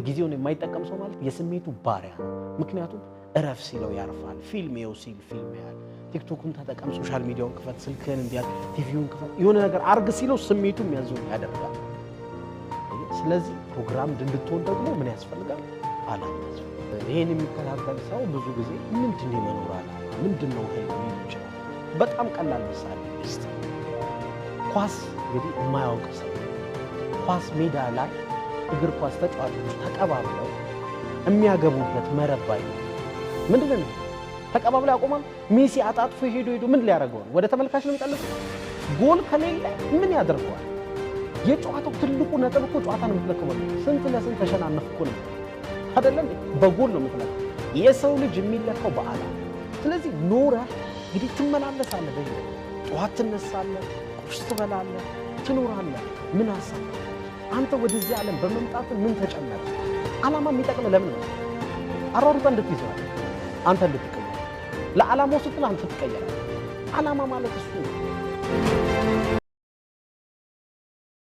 ጊዜውን የማይጠቀም ሰው ማለት የስሜቱ ባሪያ ነው። ምክንያቱም እረፍ ሲለው ያርፋል። ፊልም የው ሲል ፊልም ያያል። ቲክቶኩን ተጠቀም፣ social media ውን ክፈት፣ ስልክህን እንዲያል፣ ቲቪውን ክፈት፣ የሆነ ነገር አርግ ሲለው ስሜቱ የሚያዘውን ያደርጋል። ስለዚህ ፕሮግራም እንድትሆን ደግሞ ምን ያስፈልጋል? ዓላማ ያስፈልጋል። ይህን የሚከታተል ሰው ብዙ ጊዜ ምንድን ነው የመኖር ዓላማ፣ ምንድን ነው ህልም ሊል ይችላል። በጣም ቀላል ምሳሌ ልስጥ። ኳስ እንግዲህ የማያውቅ ሰው ኳስ ሜዳ ላይ እግር ኳስ ተጫዋቾች ተቀባብለው የሚያገቡበት መረብ ባይኖር ምንድን ነው ተቀባብለው ያቆማል? ሜሲ አጣጥፎ ሄዶ ሄዶ ምን ሊያደርገው ነው? ወደ ተመልካች ነው የሚጠልፈው? ጎል ከሌለ ምን ያደርገዋል? የጨዋታው ትልቁ ነጥብ እኮ ጨዋታን የምትለካው ስንት ለስንት ተሸናነፍ እኮ ነው አይደለም? በጎል ነው የምትለካው። የሰው ልጅ የሚለካው በዓላማ። ስለዚህ ኖረህ እንግዲህ ትመላለሳለህ፣ በህይወት ጠዋት ትነሳለህ፣ ቁርስ ትበላለህ፣ ትኖራለህ። ምን ሀሳብ አንተ ወደዚህ ዓለም በመምጣት ምን ተጨመረ? ዓላማ የሚጠቅም ለምን ነው? አሯሩጠ እንድትይዘዋል፣ አንተ እንድትቀየር፣ ለዓላማው ስትል አንተ ትቀየራለህ። ዓላማ ማለት እሱ ነው።